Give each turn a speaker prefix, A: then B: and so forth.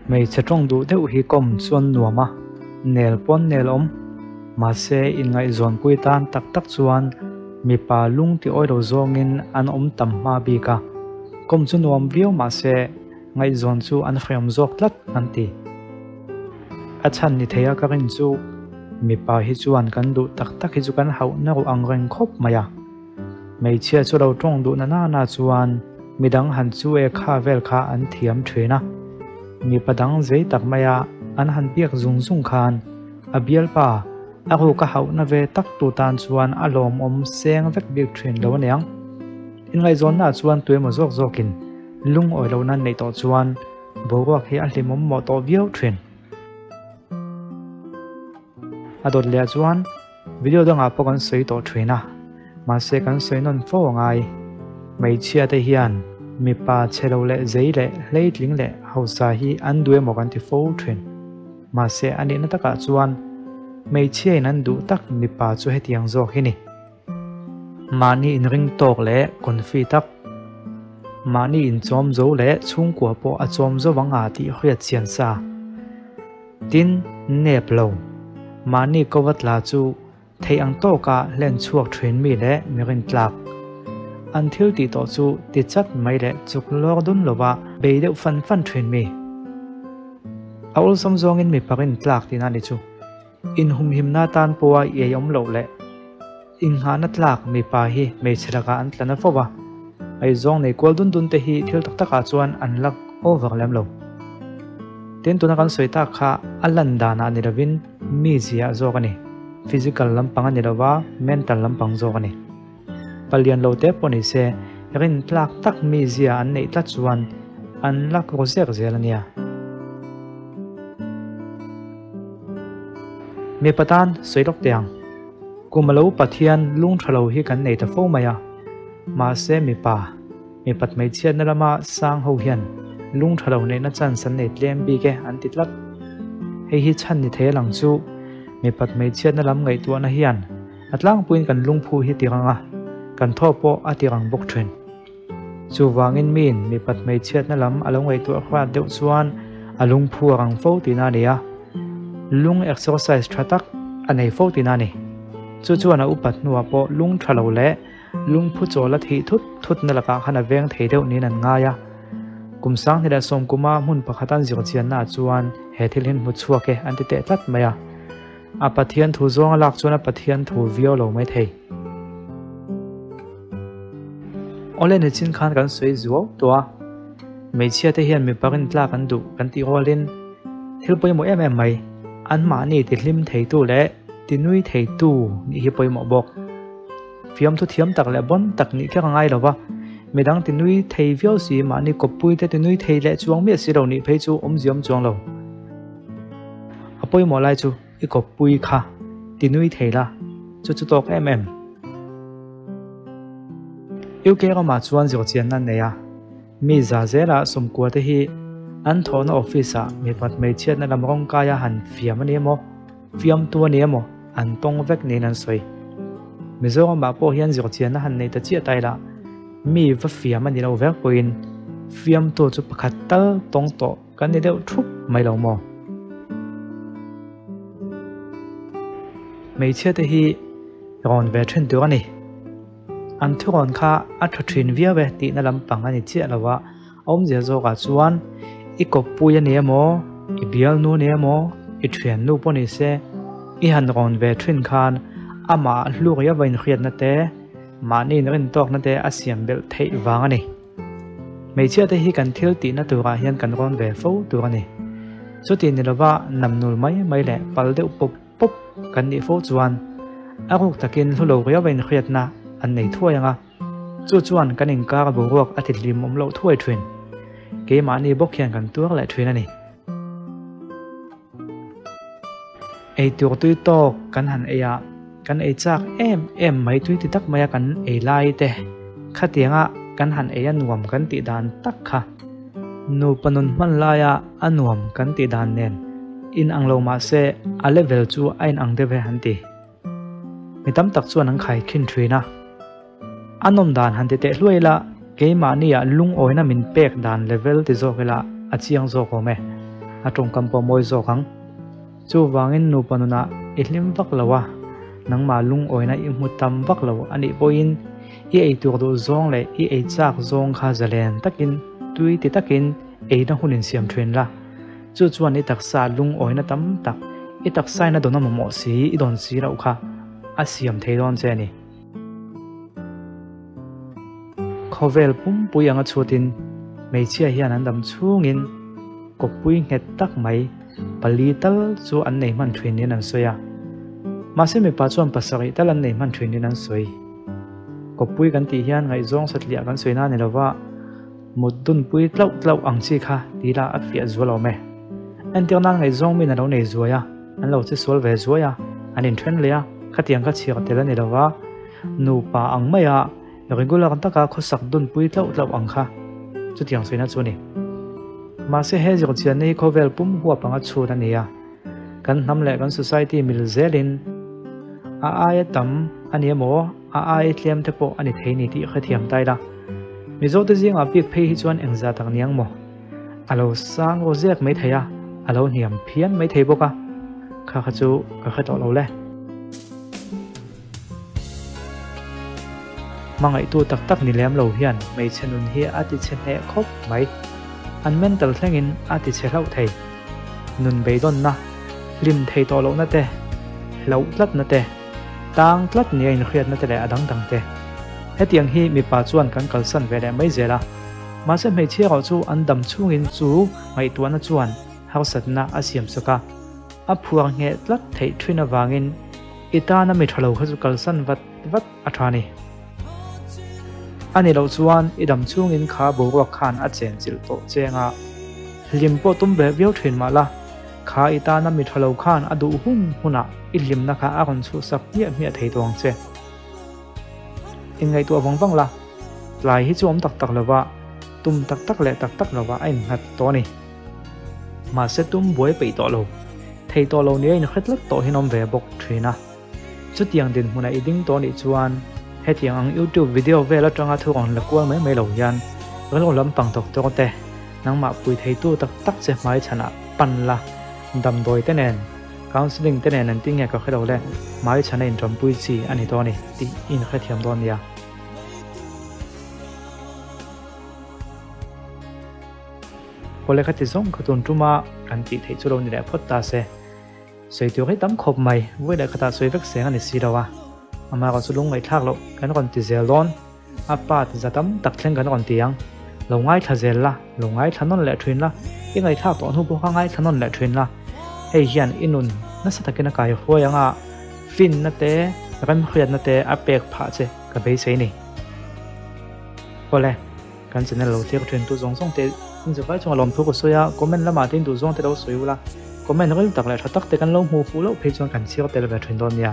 A: Hmeichhe tawng duh deuh hi kawm chuan nuam a, nel pawn nel awm. Mahse, inngaihzawnpui tan tak tak chuan mipa lung ti awi lo zawngin an awm tam hma bik a, kawm chu nuam viau mahse ngaihzawn chu an hreawm zawk tlat an ti. A chhan ni thei a ka rin chu mipa hi chuan kan duh tak tak hi chu kan hauh na ruh ang reng khawp mai a. Hmeichhia chu lo tawng duh na nana chuan midang han chu e kha vel kha an thiam thin a. Mipa dang zei tak maia an han biak zung zung khan a bialpa a ruk a hauhna ve tak tu tan chuan a lawmawm seng vek bik thin lo aniang. Inngaihzawnnaah chuan tuemaw zawk zawkin lungawi lohna an neih tawh chuan boruak hi a hlimawm mawh tawh viau thin. A dawt leh ah chuan video dangah pawh kan sawi tawh thin a, mahse kan sawi nawn fo a ngai. Hmeichhia te hian mipa chhe lo leh zei leh hleitling leh hausa hi an duh emaw kan ti fo thin. Mahse a nihna takah chuan hmeichhia in an duh tak mipa chu hetiang zawk hi ni. Mahni inring tawk leh confi tak, mahni inchawm zo leh chhungkua pawh a chawm zo ang a tih hriat chian sa. Tin, nep lo. Mahni kova tla chu theih ang tawka hlen chhuak thin mi leh mi rintlak. An thil tih tawh chu ti chat mai leh chuk lawr dun lova bei deuh fan fan thin mi. A awlsam zawngin mipa rintlak tihna ni chu. Inhumhimna tan pawha i ei awm loh leh inghahna tlak mipa hi hmeichhe lakah an tla na fo va, ngaihzawng nei kual dun dun te hi thil tak takah chuan an lak over lem lo. Tin, tuna kan sawi tak kha a lan danah ni lovin mi ziah zawk a ni, physical lampang a ni lova mental lampang zawk a ni. Palian lo te pawh ni se rin tlak tak mi zia an neih tlat chuan an lak ru zek zel a nia. Mipa tan sawi lawk teh ang. Kum a lo Pathian lung tha lo hi kan nei ta fo mai a. Mahse mipa, mipat hmeichhiatna lama sang ho hian lung tha lo neihna chance an nei tlem bik e an ti tlat. Hei hi chhan ni thei a lang chu mipat hmeichhiatna lam ngaihtuahna hian A tlangpuiin kan lungphu hi tirang a, kan thaw pawh a tirang bawk thin. Chuvangin miin mipat hmeichhiatna lam a lo ngaihtuah hrat deuh chuan a lungphu a rang fo tihna a ni a, lung exercise tha tak a nei fo tihna a ni. Chu chuan a upat hnuah pawh lung tha lo leh lungphu chawl a thih thut thutna lakah khan a veng thei deuh niin an ngai a. Kum 2010 kuma hmun pakhat an zirchiannaah chuan he thil hi an hmu chhuak e an ti teh tlat mai a. A Pathian thu zawng a lak chuan a Pathian thu viau lo mai thei. Awle nichin khan kan sawi zuau tawh a, hmeichhia te hian mipa rintlak an duh kan tih rualin thil pawimawh em em mai, anmahni ti hlim theitu leh ti nui theitu nih hi pawimawh bawk. Fiamthu thiam tak leh bawn tak nih kher a ngai lo va, midang ti nui thei viau si mahni kawppui te ti nui thei leh chuang miah si lo nih phei chu awmziam chuang lo. A pawimawh lai chu i kawppui kha ti nui thei la, chu chu tawk em em. UK ramah chuan zirchianna an nei a, mi za zela sawmkua te hi an thawhna office ah mipat hmeichhiatna lam rawngkaia han fiam a ni emaw, fiamtu a ni emaw an tawng vek niin an sawi. Mizoramah pawh hian zirchianna han nei ta chiah ta ila, mi va fiam a ni lo vek pawhin fiamtu chu pakhat tal tawng tawh Kan ni deuh thup mai lo maw? Hmeichhia te hi rawn ve thin tur a ni. An thurawn kha a tha thin viau e tihna lampang a ni chiah lo a, a awmzia zawkah chuan i kawppui a ni emaw, i bialnu a ni emaw, i thiannu pawh ni se, i han rawn ve thin khan amah hluk riau a inhriatna te, mahni inrintawkna te a siam belh theih vang a ni. Hmeichhia te hi kan thil tihna turah hian kan rawn ve fo tur a ni. Chuti ni lova namnul mai mai leh pal deuh pawp pawp kan nih fo chuan a ruk takin hlu lo riau a inhriatna an nei thuai ang a, chu chuan kan inkar boruak a ti hlim awm loh thuai thin. Keimahni bawk hian kan tuar leh thin a ni. Ei tur tui tawk kan han ei a, kan ei chak em em mai tui ti tak maia kan ei lai te khatianga kan han ei a nuam kan tih dan tak kha nupa nun hman laia a nuam kan tih dan nen in ang lo mah se a level chu a in ang deuh e an ti. Mi tam tak chuan an khai khin thin a, a nawm dan han ti teh hluai ila keimahnia lungawina min pek dan level ti zawk ila a chiang zawk awm e. a tawngkam pawh a mawi zawk ang. Chuvangin nupa nunah i hlim vak lo a, nangmah lungawina i hmu tam vak lo a nih pawhin i ei tur duh zawng leh i ei chak zawng kha zalen takin, tui ti takin eina hun insiam thin la. Chu chuan i taksa lungawina tam tak, i taksaina dawn a mamawh si, i dawn si loh kha a siam thei dawn che a ni. Khawvel pumpui anga chhutin hmeichhia hian an dam chhungin kawppui nghet tak mai pali tal chu an nei hman thin niin an sawi a. Mahse mipa chuan pasarih tal an nei hman thin niin an sawi. Kawppui kan tih hian ngaihzawng satliah kan sawi na ni lova mut dunpui tlauh tlauh ang chi kha ti ila a fiah zual awm e. Entir nan ngaihzawng min a lo nei zuai a. An lo che sual ve zuai a, an inthen leh a, khatiang kha chhiar tel a ni lova, nupa ang maia regular taka khawsak dunpui tlauh tlauh ang kha chutiang sawiina chu a ni. Mahse he zirchianna hi khawvel pum huap anga chhun a ni a, kan hnam leh kan society mil zelin a aia tam a ni emaw a aia tlem te pawh a ni thei ni tih hrethiam ta ila. Mizote zingah bik phei hi chuan engzah tak niang maw? A lo sang aw zek mai thei a, a lo hniam phian mai thei bawk a, kha kha chu ka hre tawh lo le. Hmangaihtu tak tak ni lem lo hian hmeichhe nun hi a ti chhe hneh khawp mai. An mental thlengin a ti chhe hlauh thei. Nun beidawnna, hlim thei tawh lohna te, hlauh tlatna te, tang tlat nia inhriatna te leh a dang dang te. Hetiang hi mipa chuan kan kalsan ve leh mai zel a. Mahse hmeichhia erawh chu an dam chhungin chu ngaihtuahna chuan harsatna a siam sak a, a phuar ngheh tlat theih thin avangin i tana mi tha lo kha chu kalsan vat vat a tha ni. A ni loh chuan i dam chhungin kha boruak khan a chenchilh tawh cheng a, hlim pawh tum ve viau thin mah la, kha i tana mi tha lo khan a duh hun hunah i hlimna kha a rawn chhuhsak hmiah hmiah thei tawh ang che. Inngaihtuah vang vang la, tlai hi chu awm tak tak lova, tum tak tak leh tak tak lova a innghat tawh a ni. Mahse tum buai peih tawh lo, thei tawh lo nia inhre tlat tawh hi an awm ve bawk thin a. Chutiang dinhmunah i ding tawh nih chuan hetiang ang YouTube video vel atanga thu rawn la kual mai mai lo hian rilru lampang doctor te, nangmah pui theitu tak tak che hmaichhanah pan la, damdawi te nen, Counselling te nen an ti nge ka hre lo le, hmai chhana inṭampui chi a ni dawn e tih i inhrethiam dawn nia. Pawle kha ti zawng kha tun ṭuma kan tih theih chu lo ni leh phawt ta se. Sawi tur hi tam khawp mai, vawi leh khatah sawi vek seng a ni si lo a. Amaherawh chu lungngaihthlak loh kan rawn ti zel dawn. A part za tam tak thleng kan rawn ti ang. Lo ngaithla zel la, lo ngaithla nawn leh thin la, i ngaihthlak tawh hnu pawh kha ngaithla nawn leh thin la. Hei hian i nun nasa takin a kai huai ang a, finna te, remhriatna te a pek phah che ka beisei ni. Awle, kan channel lo thlir thin tu zawng zawng te in zavai chunga lawmthu ka sawi a, comment lamah te in duh zawng te lo sawi ula, comment ril tak leh tha tak te kan lo hmuh fuh loh phei chuan kan chhiar tel ve thin dawn nia.